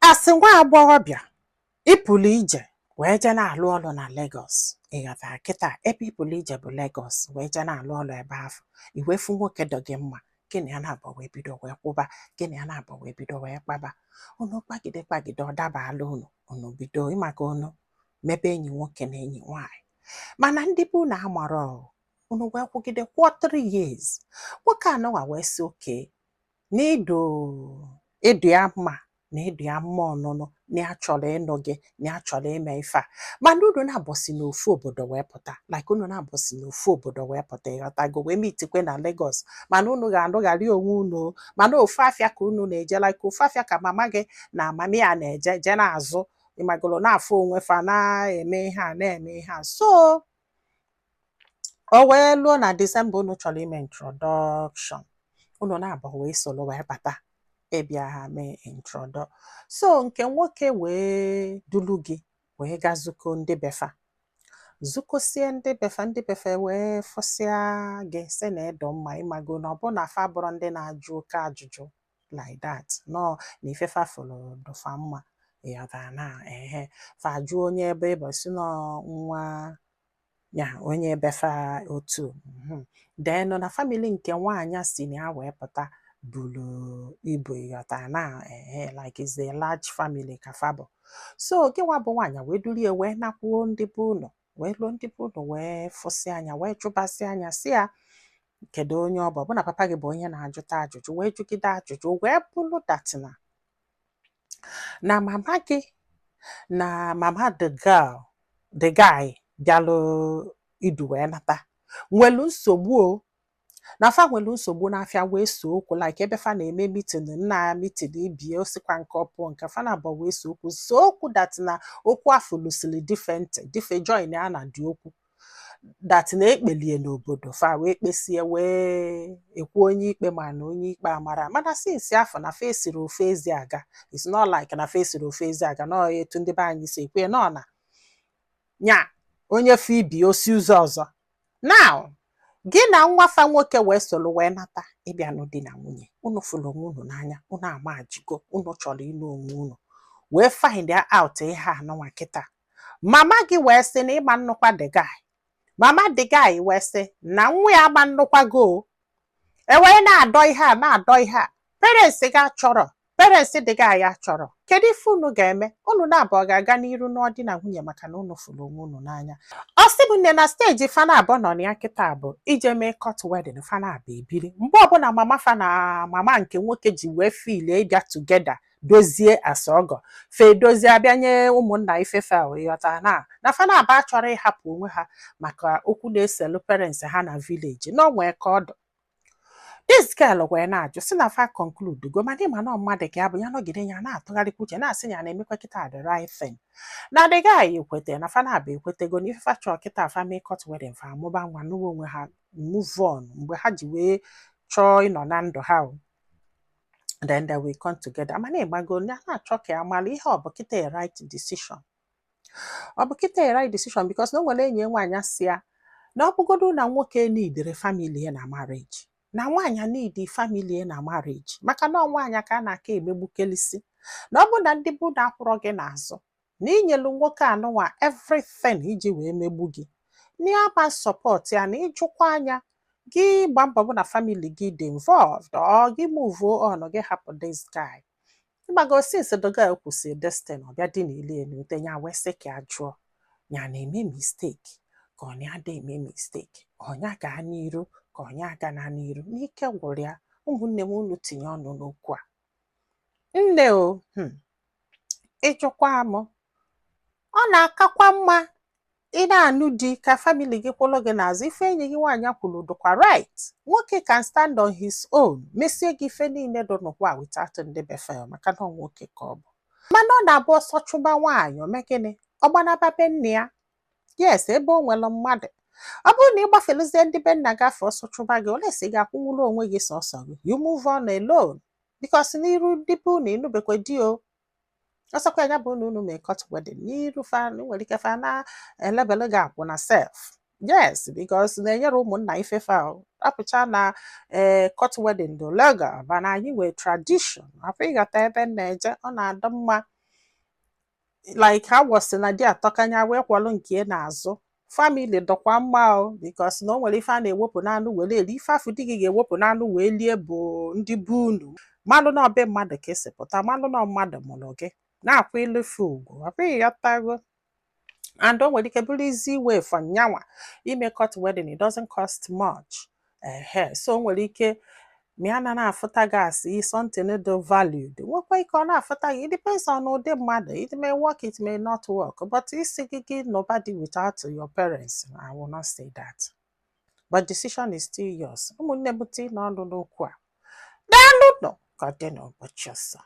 Asị nwa agbọghọbịa ịpụlụ ije wee jee na-alụ ọlụ na Lagos. Ịghọtara kịta ebe ịpụlụ ije bụ Lagos wee jee na-alụ ọlụ ebe ahụ, i wee fụ nwoke dọ gị mma, gị na ya na-abụ wee bido wee kwụba, gị na ya na-abụ wee bido wee kpaba. Unu kpagide kpagide, ọ dabala unu, unu bido ịmaka unu mebe enyi nwoke na enyi nwaanyị. Mana ndị bụ unu amarọ unu wee kwụgide kwụọ 3 years. Nwoke anọwa wee sị oke na ịdụ ịdụ ya mma, na ịdụ ya mma ọnụnụ, na ya chọrọ ịnụ gị, na ya chọrọ ime ife a. Mana unu na-abọsi n'ofu obodo wee pụta, like unu na-abọsi n'ofu obodo wee pụta, ịghọtago, wee mitikwe na Lagos. Mana unu ga-anụgharị onwe unu, mana ofu afịa ka unu na-eje, like ofu afịa ka mama gị na mami ya na-eje je na-azụ, ịmagolo, na-afụ onwe fa, na-eme ihe a, na-eme ihe a. So o wee luo na December, unu chọrọ ime introduction, unu na-abụ wee soro wee bata ịbịa ha mee introdu. So nke nwoke wee dulu gị wee gaa zukọ ndị befa, zukọsie ndị befa, ndị befa wee fụsịa gị, sị na ịdọ mma, ịmago, na ọ bụ na fa bụrụ ndị na-ajụ oke ajụjụ like that, nọ na ifefa fụrụ dụfa mma, ịghọtara na ehe fa jụọ onye ebe ị bụ, si nọ nwa ya onye befa otu. Then na family nke nwaanyị si na ya wee pụta buru ibu, ịghọtara na ehe, like is a large family ka fa bụ. So gị nwa bụ nwaanyị wee durie wee nakwuo ndị be ụlọ, wee luo ndị be ụlọ, wee fụsị anya, wee jụbasị anya, si ya kedu onye ọ bụ. Ọ bụ na papa gị bụ onye na-ajụta ajụjụ, wee jụgide ajụjụ, wee bụrụ that na mama gị na mama the girl, the guy bịalụ idu wee nata nwelu nsogbu o, na fa nwere nsogbu n'afịa, wee so okwu, like ebe fa na-eme meeting, nna meeting ibie osikwa nke ọ pụọ, nke fa na-abụ wee so okwu, so okwu that na okwu afọ lusiri different different join ya na dị okwu that na ekpelie n'obodo fa, wee kpesie, wee ekwu onye ikpe, ma na onye ikpe amara. Mana since afọ na fa esiri ofe ezi aga, it's not like na fa esiri ofe ezi aga nọ etu ndị be anyị si ekwe nọ na nya onye fe ibi osi ụzọ ọzọ. Now gị na nwa fa nwoke wee soro wee nata ịbịa nụ di na nwunye. Unu fụrụ onwe unu n'anya, unu amajigo, unu chọrọ ịnụ onwe unu, wee find out ihe anụnwa kịta. Mama gị wee sị na ịma nnukwa the guy, mama the guy wee sị na nwa ya ama nnukwa go. E wee na-adọ ihe a, na-adọ ihe a, parents gị achọrọ, parents the guy achọrọ. Kedu ife unu ga-eme? Unu na-abụọ ga-aga n'iru n'ọdị na nwunye maka na unu fụrụ onwe unu n'anya. Ọ sị bụ nne na stage fa na-abụọ nọ na ya kịta bụ ije mee court wedding, fa na-abụ ebiri. Mgbe ọbụla mama fa na mama nke nwoke ji wee feel ịbịa together dozie asa ọgọ fa, edozie, abịa nye ụmụnna ifefe. Ịghọta na fa na-aba achọrọ ịhapụ onwe ha maka okwu na-eselu parents ha na village na onwee ka ọdụ. This girl wee na-ajụ si na fa conclude go, mana ịma na mmadụ ka ya bụ, ya nọgide ya na-atụgharịkwa uche, na-asị ya na-emekwa kịta the right thing, na the guy ekwete, na fa na-abụ ekwetego na ife fa chọọ kịta, fa mee court wedding, fa amụba nwa, nụwa onwe ha, move on. Mgbe ha ji wee chọọ ịnọ na ndụ ha o, then they will come together. Mana ịgbago ya na-achọ ka ya mara ihe ọ bụ kịta a right decision, ọ bụ kịta a right decision, because na o nwere enyi ya nwaanyị si ya na ọ bụgodu na nwoke nidere family ya na marriage, na nwaanyị need family ya na marriage, maka na ọ nwaanyị ka a na-aka emegbukelisi, na ọ bụ na ndị bụ na akwụrọ gị n'azụ na inyelu nwoke anụnwa everything iji wee megbu gị, na ya ma support ya, na ịjụkwa anya gị gba mbọ bụ na family gị dị involved, ọ gị move on, gị hapụ this guy. Ịgbago, since the girl kwụsị this thing, ọ bịa dị n'ili elu ya, wee sị ka a jụọ ya, na-eme mistake ka ọ na-ada eme mistake, ọnya gaa n'iru ka ọnya aga na n'iru n'ike gwụrụ ya. Ụmụnne m, unu tinye ọnụ n'okwu a. Nne o, ịjụkwa m, ọ na-akakwa mma ị na-anụ di ka family gị kwụrụ gị n'azụ. Ife enyi gị nwaanyị kwuru dụkwa right. Nwoke can stand on his own, mesie gị ife niile dị n'ụwa without ndị befe, maka na ọ nwoke ka ọ bụ. Mana ọ na-abụ ọsọ chụba nwaanyị, o mee gịnị? Ọ gbanaba be nne ya. Yes, ebe o nwere mmadụ. Ọ bụrụ na ị gbafeluzie ndị be nna gafe, ọsọ chụba gị, ole si ga-akwụnwuru onwe gị sọsọ gị? You move on alone, because n'iru ndị bụ na ịnụbekwe di o, ọsọkwa ya bụ na unu mee court wedding n'iru fa, nwere ike fa na elebele gị akwụ na sef. Yes, because na-enyere ụmụnna ife fa apụcha na ee court wedding do legal, mana anyị nwere tradition afọ. Ịghọta ebe m na-eje? Ọ na-adị mma. Like ha wọsị na di atọkanya wee kwalụ nke n'azụ. Family dọkwa mma o, because na o nwere ife a na-ewepụ n'anụ were eri. Ife afụ di gị ga-ewepụ n'anụ wee lie bụ ndị be unu. Malụ na ọbe mmadụ ka esi pụta, malụ na mmadụ mụrụ gị, na-akwa ilufe ugwu. Ọ bụghị ghọtago? And o nwere ike bụrụ easy way for nyanwa ime court wedding. It doesn't cost much. Ehe, so o nwere ike ma ya na na-afụta gị asị something dị valued, nwekwa ike ọ na-afụta gị. It depends on ụdị mmadụ. It may work, it may not work, but isi gị gị nọba di without your parents, I will not say that, but decision is still yours. Ụmụnne m, tii n'ọnụ n'okwu a. Daalụ nọ ka ọ dị n'ụbọchị ọzọ.